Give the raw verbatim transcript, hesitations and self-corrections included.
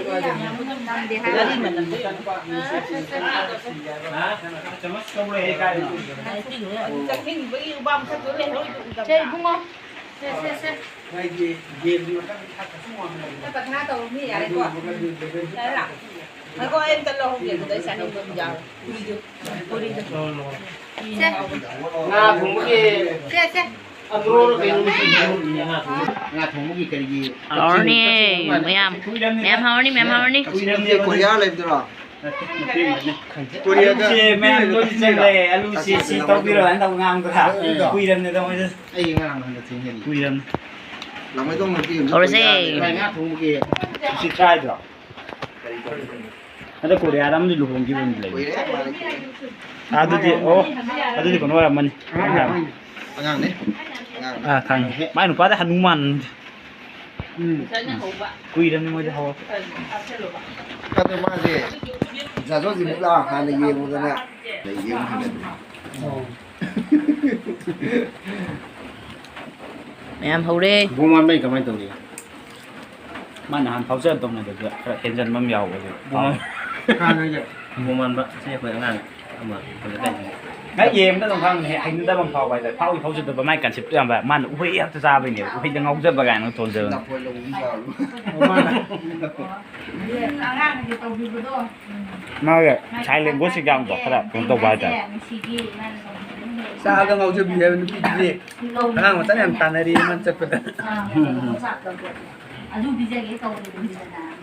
ꯅꯝꯗꯦ ꯍꯥꯏꯕ꯫ ꯆꯠꯅꯤꯡꯕꯒꯤ ꯎꯕꯥ ꯃꯊꯛꯇꯨꯗ ꯂꯩꯍꯧꯔꯤꯗꯨ ꯎꯗꯕ꯭ꯔꯥ? ꯁꯦ, ꯏꯕꯨꯡꯉꯣ꯫ ꯁꯦ, ꯁꯦ, ꯁꯦ꯫ ꯃꯣꯏꯒꯤ ꯒꯦꯝꯒꯤ ꯃꯇꯥꯡꯗ ꯈꯔ ꯀꯩꯁꯨ ꯋꯥꯡꯅ ꯂꯩꯕ꯫ ꯂꯨꯄꯥ ꯇꯔꯥ ꯇꯧꯔꯝꯅꯤ, ꯌꯥꯔꯦꯀꯣ꯫ ꯑꯗꯨꯒꯨꯝꯕ ꯂꯦꯚꯦꯜꯗꯨ ꯌꯥꯔꯦ ꯂꯥꯛꯑꯣ꯫ ꯈꯔ ꯉꯥꯏꯈꯣ, ꯑꯩ ꯑꯝꯇ ꯂꯧꯍꯧꯒꯦ, ꯑꯗꯨꯗ ꯑꯩ ꯆꯥꯅꯤꯡꯕ ꯑꯃ ꯌꯥꯎꯔꯦ꯫ ꯄꯨꯔꯤꯗꯨ, ꯄꯨꯔꯤꯗꯨ꯫ ꯁꯦ꯫ ꯉꯥ ꯊꯣꯡꯕꯒꯤ ꯁꯦ, ꯁꯦ꯫ ꯑꯟꯗ꯭ꯔꯣꯔ ꯀꯩꯅꯣ ꯉꯥ ꯊꯣꯡꯕ-, ꯉꯥ ꯊꯣꯡꯕꯒꯤ ꯀꯔꯤꯒꯤ ꯍꯥꯎꯔꯅꯤ, ꯃꯌꯥꯝ꯫ ꯃꯌꯥꯝ ꯍꯥꯎꯔꯅꯤ, ꯃꯌꯥꯝ ꯍꯥꯎꯔꯅꯤ꯫ ꯀꯨꯏꯔꯕꯅꯦ꯫ ꯀꯣꯔꯤꯌꯥꯗ ꯑꯂꯨꯁꯦ ꯃꯌꯥꯝ ꯂꯣꯏ ꯆꯪꯂꯦ꯫ ꯑꯂꯨꯁꯦ ꯁꯤ ꯇꯧꯕꯤꯔꯣ ꯍꯥꯏꯅ ꯇꯧꯕ ꯉꯥꯡꯕꯗ꯫ ꯑꯩꯗꯣ꯫ ꯀꯨꯏꯔꯕꯅꯦ ꯇꯧꯕꯗ꯫ ꯑꯩꯒꯤ ꯉꯔꯥꯡ ꯅꯍꯥꯟꯗ ꯊꯦꯡꯅꯔꯤ꯫ ꯀꯨꯏꯔꯕꯅꯦ꯫ ꯂꯥꯃꯩꯗꯣꯡ ꯅꯨꯄꯤ ꯑꯃꯁꯨ ꯍꯧꯔꯁꯦ꯫ ꯀꯣꯔꯤꯌꯥꯗ ꯂꯩ꯫ ꯉꯥ ꯊꯣꯡꯕꯒꯤ ꯁꯤ ꯇ꯭ꯔꯥꯏꯗ꯭ꯔꯣ? ꯍꯟꯗꯛ ꯀꯣꯔꯤꯌꯥꯗ ꯑꯃꯗꯤ ꯂꯨꯍꯣꯡꯈꯤꯕ ꯑꯃꯗꯤ ꯂꯩ꯫ ꯀꯨꯏꯔꯦ ꯃꯥꯗꯤ꯫ ꯑꯥ, ꯑꯗꯨꯗꯤ, ꯑꯣ, ꯑꯗꯨꯗꯤ ꯀꯩꯅꯣ ꯑꯣꯏꯔꯝꯃꯅꯤ꯫ ꯑꯉꯥꯡꯅꯦ꯫ ꯑꯉꯥꯡꯅꯦ꯫ ꯑꯥ, ꯈꯪꯉꯦ꯫ ꯃꯥꯏ ꯅꯨꯄꯥꯗꯤ ꯍꯅꯨꯃꯥꯟ꯫ ꯎꯝ꯫ ꯀꯨꯏꯔꯕꯅꯤ ꯃꯣꯏꯗꯤ ꯍꯧꯔꯛꯄ꯫ ꯑꯗꯣ ꯃꯥꯁꯦ ꯖꯥꯖꯣꯟꯁꯤ ꯃꯨꯛꯂꯥ ꯍꯥꯟꯅ ꯌꯦꯡꯉꯨꯗꯅ ꯂꯩ, ꯌꯦꯡꯉꯨ ꯍꯩꯅꯗ꯭ꯔꯦ꯫ ꯑꯣ꯫ ꯃꯌꯥꯝ ꯍꯧꯔꯦ꯫ ꯕꯣꯃꯥꯟꯕꯩ ꯀꯃꯥꯏꯅ ꯇꯧꯔꯤ? ꯃꯥ ꯅꯍꯥꯟ ꯐꯥꯎꯖ ꯇꯧꯅꯗꯕꯗ ꯈꯔ ꯍꯦꯟꯖꯟꯕ ꯑꯃ ꯌꯥꯎꯕꯁꯦ꯫ ꯕꯣꯃꯥꯟ-, ꯀꯅꯥꯅꯣ ꯍꯥꯏꯁꯦ? ꯕꯣꯃꯥꯟꯕ, ꯁꯤ ꯑꯩꯈꯣꯏ ꯑꯉꯥꯡ ꯑꯃ ꯑꯩꯈꯣꯏ ꯂꯩꯀꯥꯏꯒꯤ꯫ ꯍꯦꯛ ꯌꯦꯡꯕꯗ ꯑꯗꯨꯝ ꯈꯪꯕꯅꯦ, ꯍꯦꯛ ꯍꯩꯅꯗꯕ ꯑꯃ ꯐꯥꯎꯕ ꯍꯥꯏꯇꯥꯔꯦ꯫ ꯐꯥꯎꯗꯤ ꯐꯥꯎꯖꯗꯕ, ꯃꯥꯏ ꯀꯟꯁꯦꯞꯇꯣ ꯌꯥꯝ ꯐꯕ꯫ ꯃꯥꯅ ꯎꯍꯩ ꯍꯦꯛꯇ ꯆꯥꯕꯩꯅꯦꯕ, ꯎꯍꯩꯗ ꯉꯥꯎꯖꯕ ꯀꯥꯏꯅ ꯊꯣꯟꯖꯕꯅꯦ꯫ ꯂꯐꯣꯏ ꯂꯧꯕ ꯑꯃ ꯌꯥꯎꯔꯤ꯫ ꯑꯣ, ꯃꯥꯅ꯫ ꯑꯉꯥꯡꯒꯤ ꯇꯧꯕꯤꯕꯗꯣ꯫ ꯃꯥꯒꯤ sign language ꯁꯤ ꯌꯥꯝ ꯈꯔ ꯀꯩꯅꯣ ꯇꯧꯕ ꯍꯥꯏꯇꯥꯔꯦ꯫ ꯆꯥꯕꯗ ꯉꯥꯎꯖꯕꯤ ꯍꯥꯏꯕ ꯅꯨꯄꯤꯗꯨꯗꯤ ꯑꯉꯥꯡ ꯃꯆꯥꯅ ꯌꯥꯝ ꯇꯥꯟꯅꯔꯤ ꯃꯥꯅ ꯆꯠꯄꯗ꯫ ꯑꯥ, ꯑꯗꯨ ꯄꯤꯖꯒꯦ ꯇꯧꯕꯅꯤꯗꯅ꯫